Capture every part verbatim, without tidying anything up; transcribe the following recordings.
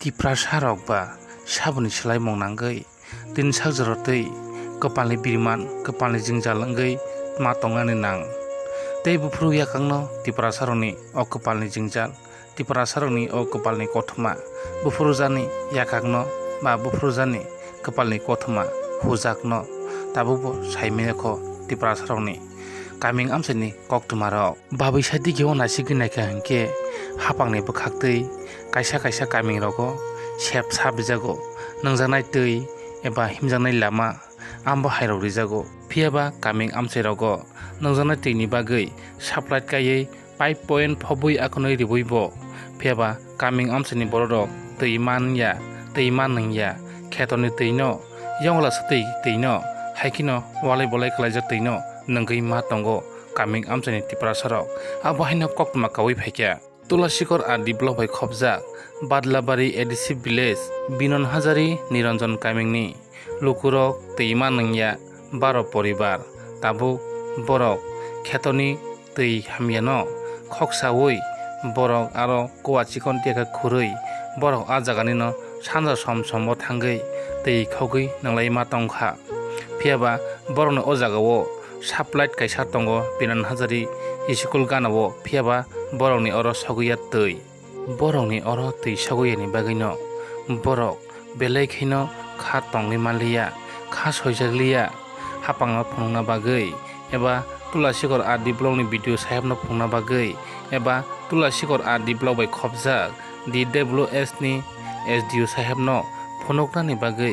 Tiprasa rok ba saboni swlaimung nangwi tin sak jora twi kwpalni biriman, kwpalni jwngjal wngwi ma tongnani nang. Tei buphuru yakangno Tiprasa rokni o kwpalni jwngjal, Tiprasa rokni o kwpalni kothoma, buphuru jani yakangno ba buphuru jani kwpalni kothoma hujakno tabukbo saimaya kho Tiprasa rokni kaming amchaini koktwma rok. Babwi sadi khe o naisigwi naikha hinkhe hapangni bwkhaktwi kaisa kaisa kaming rogo sep sabijago, nungjaknai twi eba himjaknai lama ambo hairok rijago. Phiyaba kaming amchai rogo nungjaknai twini bagwi supply kaiwi pipe point phobwi akhwnwi riwi bo. Phiyaba kaming amchaini bororok twi manya, twi manwngya, khetorni twino, yongla swtwi twino, haikheno walai bolai kwlaijak twino nungwi ma tongo kaming amchaini Tiprasa rok. Abo haino koktwma kaui phaikha. Tulasikor R D block bai khopjak Badlabari A D C village Binon Hajari Niranjan kamingni lukurok twi manwngya baro poribar. Tabuk borok khetorni twi hamyano khoksaui borok aro kuwa chikon tiyakhe khurui borok a jaganino sanja som somo thangwi twi khogwi nanglaima tongkha. Phiyaba borokni o jagao supply kaisa tongo Binon Hajari school ganao, phiyaba borokni oro sogwi ya twi. Borokni oro twi sogwi yani bagwino borok belai kheno kha tongwi manliya, kha soijakliya, hapangno phunukna bagwi eba Tulasikor R D blockni B D O sahebno phunukna bagwi eba Tulasikor R D block bai khopjak D W S ni S D O sahebno phunuknani bagwi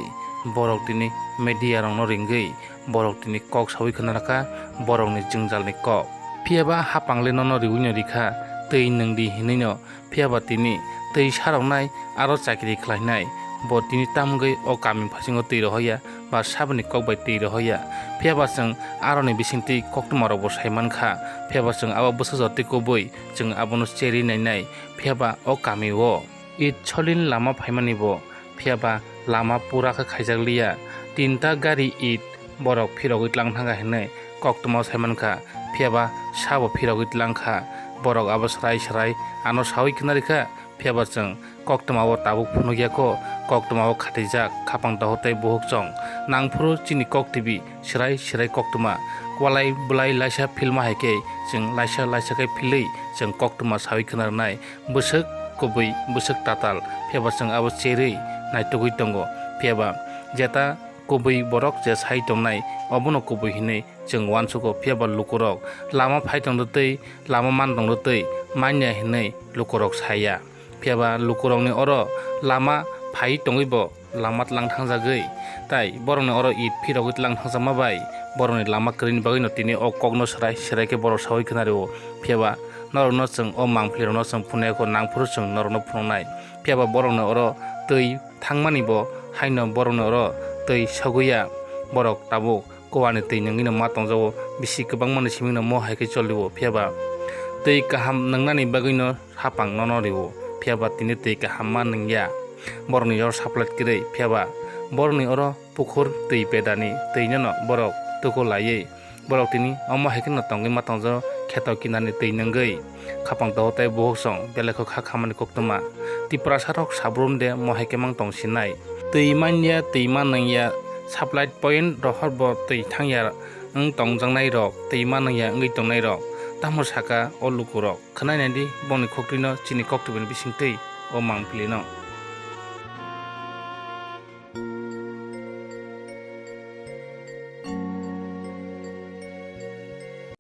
borok tini media rokno ringwi borok tini kok saui khna rwkha borokni jwngjalni kok. Phiyaba hapang le nono riui no rikha, twi nwng di hinui no, phiyaba tini twi saroknai aro chakiri khlainai, bo tini tamgwi o kami phasingo twi rohoya ba saboni kok bai twi rohoya. Phiyaba chwng aroni bisingtwi koktwma rokbo sai mankha, phiyaba chwng abo bwsajor twi kubui chwng abono cherwi nainai, phiyaba o kami o it solin lama phaimani bo. Phiyaba lama pura khe khaijakliya, tinta gari it borok phirogwi tlang thangkha hinwi koktwmao sai mankha, phiyaba sabo phirogwi tlangkha. Borok abo swrai swrai ano saui khna rikha, phiyaba chwng koktwmao tabuk phunukya kho, koktwmao khatijak khapang dohor tei buhuk chong. Nangphuru chini kok tibi swrai swrai koktwma, walai bwlai laisa philma hai khe chwng laisa laisa khe philwi chwng koktwma saui khna rwnai. Bwswk kubui, bwswk tatal, phiyaba chwng abo cherwi naitugwi tongo. Phiyaba jeta kubui borok je sai tongnai, obono kubui hinwi chwng uansugo. Phiyaba lukurok lama phai tongdo twi, lama man tongdo twi manya hinwi lukurok saya. Phiyaba lukurokni oro lama phai tongwi bo lama tlang thangjagwi, tai borokni oro it phirogwi tlang thangjakma bai borokni lama kwrwini bagwino tini o kokno swrai swrai khe borok saui khna rwo. Phiyaba norokno chwng o mangpilirokno chwng phunukya kho, nangphuru chwng norokno phunuknai. Phiyaba borokni oro twi thangmani bo haino borokni oro twi sogwi ya, borok tabuk kuwani twi nwngwino ma tongjago, bisi kwbangmani simino mo hai khe cholio. Phiyaba twi kaham nwngnani bagwino hapang nono rio, phiyaba tini twi kaham ma nwngya. Borokni oro supply kwrwi, phiyaba borokni oro pukhur twi pedani twi nono borok tuku laiwi, borok tini omo hai kheno tongwi ma tongjago kheto kinani twi nwngwi. Khapang toho tei buhuk song belai kho kha khamani koktwma. Tiprasa rok sabrum de mo hai khe mang tong sinai. Twi manya, twi ma nwngya, supply point rohor bo twi thangya wng tongjaknai rok, twi ma nwngya wngwi tongnai rok. Tamo saka o luku rok? Khwnai nai di bongni khoktwi no chini koktwbini bisingtwi o mangpili no.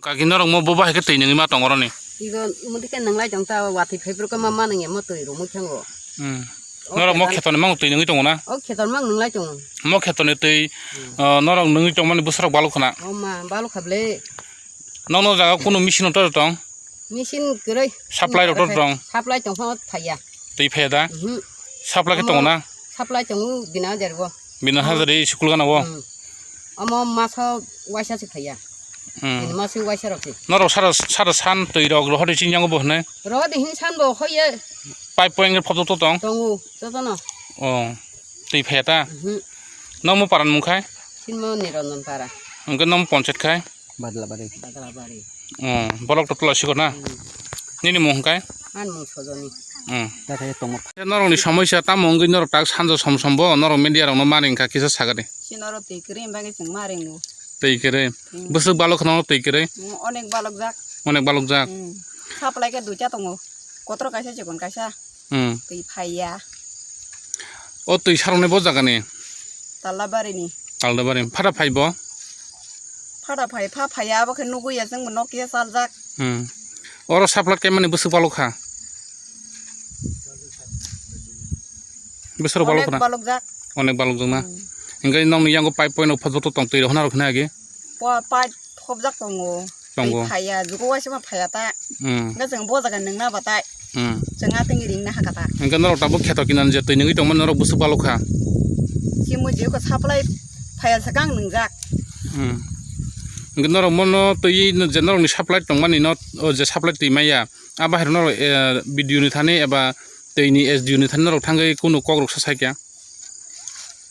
Kaki norok mo bobo hai khe twi nungwi ma tong oroni. Igo muti khe nunglai tong ta, watwi phaibrwkhe ma manung ya, mo twi rumwi thango. Hmm. O norok mo khetan khetoni mang twi nungwi tongo na? O khetan mang nunglai tongo. Mo khetoni twi, hmm, ah, norok nungwi tongmani bwsarok baluk khna? O ma, baluk kha ble. Nokno jaga kunu machine rok tong? Machine kwrwi. Supply rok tong? Supply tong pho phaiya. Twi phaiya da? Mhm. Supply khe tongo na? Supply tongo bina hajar o. Bina hajar e school gana o? Hmm. Omo maso waisa se phaiya. Hmm. Bini maso waisa rok se. Norok sara, sara san twi rok rohor de chini yango bo hwnwi? Rohor de hin san bo hoye. Pipe point phobjak to tong? Tongo, jotono. Oh. Twi phaiya ta? Mhm. Nomo paran mung khai? Sinmo Niranjan para. Hwnkhe nomo ponchayat khai? Badlabari. Badlabari. Oh, bolok to tula sikor na? Hmm. Nini mung hwnkhe? Ani mung Sojoni. Hmm. Norokni somosya tamo wngwi norok tak sanjo som som bo norok media rokno mani wngkha kisa sagadi. Chini oro twi kwrwi bagwi chwng ma ringo. Twi kwrwi. Hmm. Bwswk balok khwna twi kwrwi. Hmm, onek balok jak. Onek balok jak. Hmm. Supply khe duita tongo. Kotor kaisa chikon kaisa. Hmm. Twi phaiya. O twi sarokni bo jagani. Tallabarini. Tallabarini. Phada phai bo. Phada phai pha phaiya abo khe nugwi ya chwng bo nok ya chaljak. Hmm. Oro supply khe mani bwswk balok kha. Bwswk balok kha na? Onek balok jak. Onek balok jak na. Hmm. Hingke nokni yango pipe point o photo tong twi rok hwnna rok hwnna agi. Po-, pipe thopjak tongo. Tongo. Twi phaiya, jugo waisa ma phaiya ta. Hmm. Hingke chwng bo jaga nwngna batai. Hmm. Chwng a tengwi ringna hakha ta. Hingke norok tabuk kheto kinan je twi nungwi tongmani norok bwswk balok kha. Chimui je ko supply phaiya sakang nungjak. Hmm. Hingke norok mono twi no je norokni supply tongmani no, o je supply twi maya. Abo hai norok, eh, B D O ni thani eba twi ni S D O ni thani norok thangwi kunu kok rok sa sai kya.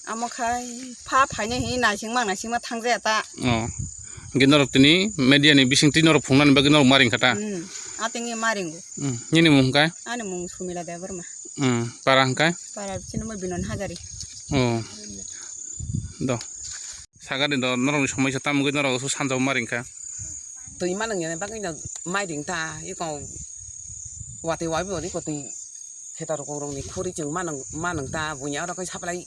Amo khai pha phainai hi naisingma naisingma thangjaya ta. Oh. Hingke norok tini media ni bising twi norok phungnani bagwi norok maring kha ta. Hmm. Atengwi maringo. Hmm. Nini mung hwnkhe? Ani mung Sumila Debbarma. Hmm. Para hwnkhe? Para chini mo Binon Hajari. Oh. Do. Sagani do norokni somoi sa tamgwi norok su sanjao maring kha. Twi manang ya bagwi no mairing ta iko watwi wabi wani ko twi. Kheta rokong rokni khuri chwng manang, manang ta buini oro khe supply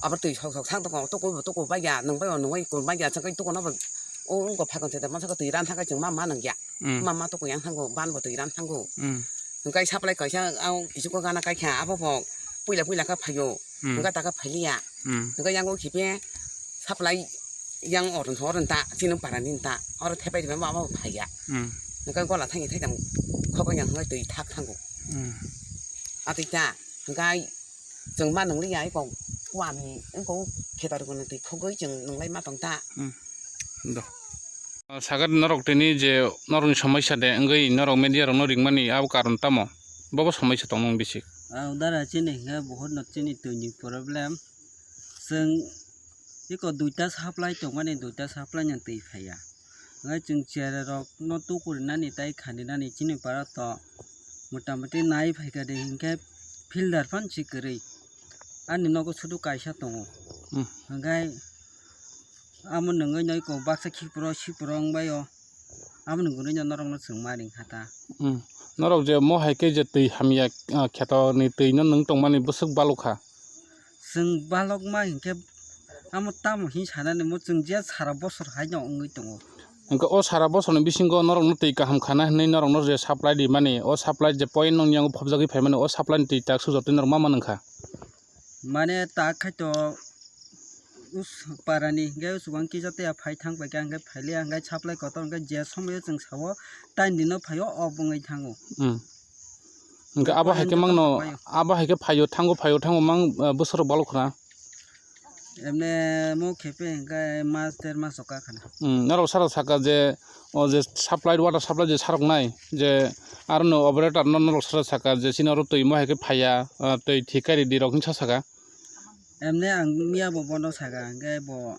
abo twi sok sok sang toko, toko bo toko baiya, nwng bai o nwng bai kun baiya, chwng kai toko no bo o wngko phakon se masa twi ran thakai chwng ma manang ya. Mm. Ma ma toko yang thango, ban bo twi ran thango. Mm. Hwnkhe supply kaisa ang kisu ko gana kai kha, abo bo puila puila khe phaio, Mm. hwnkhe ta khe phailiya. Mm. Hwnkhe yang o khipe supply yang oron oron ta, chini para ni ta, oro thepai rima ma ma phaiya. Mm. Hwnkhe gola thangni thaitang khokoi yang hwnkhe twi thak thango. Mm. Atwi ta, hwnkhe chwng ma nwngliya, eko wami, eko khetar kono twi khogwi chwng nwnglai ma tong ta. Hmm. Do. Ah, sagat norok tini je norokni somosya de wngwi norok media rokno ringmani abo karon tamo? Bobo somosya tongmung bisi. Ah, udara chini hwnkhe buhut no chini twini problem. Chwng eko duita supply tongmani, duita supply no twi phaiya. Hwnkhe chwng chera rokno tukurinani tei khaninani chini para to motamoti nai phaikha de hinkhe filter phan si kwrwi. Ani nogo sudu kaisa tongo. Hmm. Hwnkhe amo nungwi noi ko baksa khipro sipro wngbaio. Amo nungwi no norokno chwng ma ring kha ta. Hmm. Norok je mo hai khe je twi hamya, ah, kheto ni twi no nung tongmani bwswk balok kha. Chwng balokma hinkhe amo tamo hin sanani mo chwng je sara bosor haino wngwi tongo. Hwnkhe o sara bosorni bisingo norokno twi kaham khana hinwi norokno je supply rimani, o supply je point nokni yango phobjagwi phaimani, o supply ni twi tak sujotwi norok ma manwng kha. Mane tak khaito us parani hinkhe usubang kisa tei phai thang paikha hinkhe phailiya hinkhe supply kotor hinkhe je somoyo chwng sao tain dino phaio o wngwi thango. Hmm. Hwnkhe abo hai khe mangno, abo hai khe phaio thango, phaio thango mang, ah, bwswk rok balok khna. Emne mo khepe hwnkhe mas der mas o ka khna. Hmm, norok sara saka je, o je supply, water supply je sarok nai, je aro no operator no norok sara saka je chini oro twi mo hai khe phaiya, ah, twi thik kari di rok hinsa saka. Emne ang miya bo bono saka, hwnkhe bo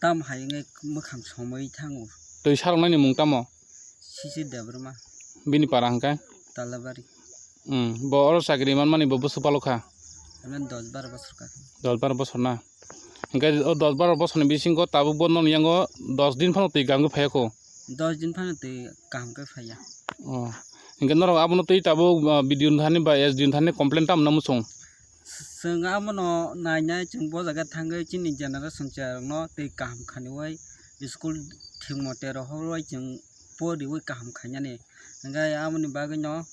tam hai wngwi mwkhang somwi thango. Twi sarok nai ni mung tamo? Sisi Debbarma. Bini para hwnkhe? Talabari. Hmm, bo oro chakri manmani bo bwswk balok kha? Emne dos baro bosor ka. Dos baro bosor na? Hwnkhe o dos baro bosorni bisingo tabuk bo nokni yango dos din phano twi kaham khe phaiya kho? Dos din phano twi kaham khe phaiya. Oh. Hwnkhe norok abono twi tabuk, ah, B D O ni thani ba S D O ni thani complain tamo na muchung? Chwng abono nainai chwng bo jaga thangwi chini generation chwrwngno twi kaham khaniwi school thik mote rohorwi chwng poriwi kaham khainani. Hwnkhe aboni bagwino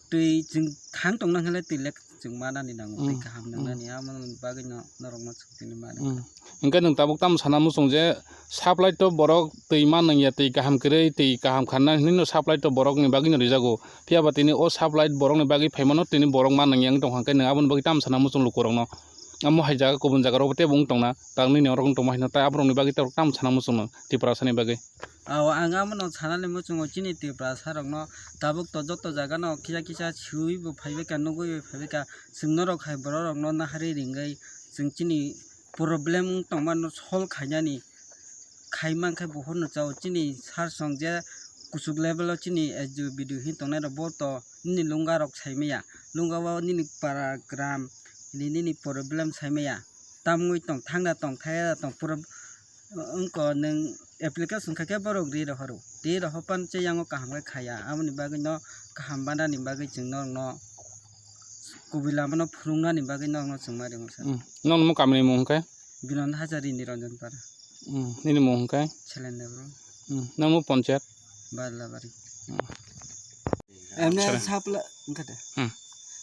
twi chwng thang tongna hinle twi lek chwng manani nango, twi Mm, kaham mm. Nangnani, aboni bagwino norokno chwng tini mano. Mm. Hwnkhe nwng tabuk tamo sana muchung je supply to borok twi ma nangya, twi kaham kwrwi, twi kaham khanna hinwi no supply to borokni bagwino rijago. Phiya ba tini o supply borokni bagwi phaimano tini borok ma nangya wng tongkha, hwnkhe nwng aboni bagwi tamo sana muchung lukurokno? Amo hai jaga kubun jagarokbo teibo wng tongna, tak nini orok wng tongma hinwi tai aborokni bagwi tei tamo sana muchung nwng Tiprasani bagwi? Ao, ang abono sanani muchungo chini Tiprasa rokno tabuk to joto jaga no kisa kisa swiwi bo phaibai kha, nugwi bo phaibai kha, chwng norok hai borok rokno naharwi ringwi chwng chini problem wng tongma no solve khainani khai mankhe bo hwnwi chao chini sir song je kuchuk level o chini S D O, B D O hin tongnai rok bo to nini lunga rok saimaya, lunga o nini para gram ni nini problem saimaya, tamwi tong thangna tong thaya tong pura wngko nwng application khaikhe borok ri rohoro, ri rohopan che yango kaham khe khaya, aboni bagwi no kaham banani bagwi chwng norokno kubui lamano phunuknani bagwi norokno chwng ma ringo sir. Hmm. Nokni kamini mung khe? Binon Hajari Niranjan Para. Hmm. Nini mung khe? Selen Debro. Hmm. Nokni panchayat? Badlabari. Hmm. Emne Sir. Supply, wngkha de. Hmm.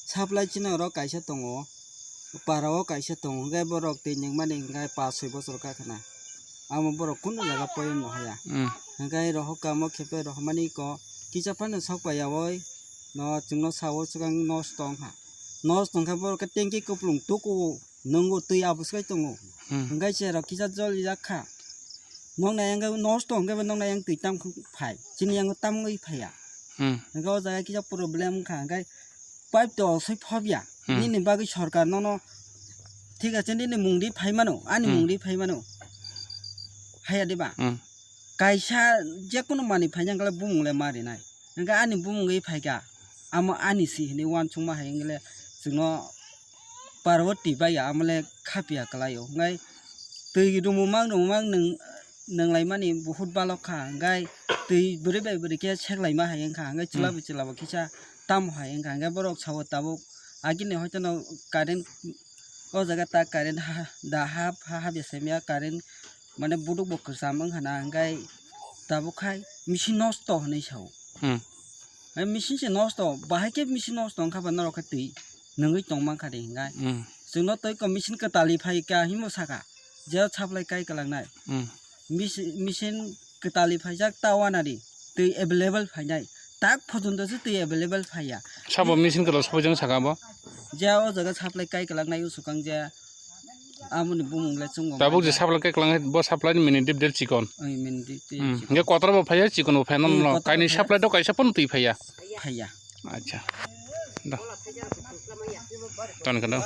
Supply chini oro kaisa tongo, para o kaisa tongo, hwnkhe borok twi nungmani hwnkhe pash soi bochor kha khna. Amo borok kunu jaga poyeng no haya. Hmm. Hwnkhe rohor kamo khepe rohormani ko kisa phano sok paiyawi no chwngno sao swkang nosto wngkha. Nosto wngkha borok khe tanki kupulung tukuo. Nungo twi abo swkang tongo. Hmm. Hwnkhe cherok kisa jolijak kha. Nokna yang nosto hwnkhe bo nokna yang twi tam phai. Chini yango tamwi phaiya. Hmm. Hwnkhe o jaga kisa problem wngkha. Hwnkhe pipe to soi phobya. Hmm. Nini bagwi sorkar nono thik ache nini mungdi phai mano, ani Hmm. mungdi phai mano. Haya diba? Hmm. Kaisa jekunu manwi phaina hwnkhe bumung le ma rinai. Hwnkhe ani bumung wi phaikha, amo ani si hinwi uansukma hai wngkhe le chwngno parwati baiya amo le khapya kwlaio. Hwnkhe twi rumung mang rumung mang nwng, nwnglaimani buhut balok kha, hwnkhe twi bwrwi bai bwrwi khe seklaima hai wngkha, hwnkhe chwla Hmm. bai chwla bo kisa tamo hai wngkha, hwnkhe borok sao tabuk agini hoitono current o jaga ta current ha, da hap ha hapya saimaya current mane buduk bo kwcham wngkha na, hwnkhe tabuk khai machine nosto hinwi sao. Hmm. Hai machine se nosto, bahai khe machine nosto wngkha ba norok khe twi nungwi tong mankha de hwnkhe. Hmm. Chwngno twi ko machine kwtalwi phai kha hinwi saka, je supply kai kwlangnai. Hmm. Misi-, machine kwtalwi phaijak ta wanadi twi available phainai, tak photonto se twi available phaiya. Sabo machine kwtal sabo jang saka bo? Je o jaga supply kai kwlangnai o swkang je. Aboni bumung le chwng Tabuk je supply khe kwlang bo supply ni mini dip del chikon. Oi, mini dip del Hmm. chikon. Hwnkhe kotor bo phaiya, chikon bo phaiya, Hmm, no kotor kaini bo phaiya. Supply do kaisa pon twi phaiya. Phaiya. Acha. Da. Ton kano.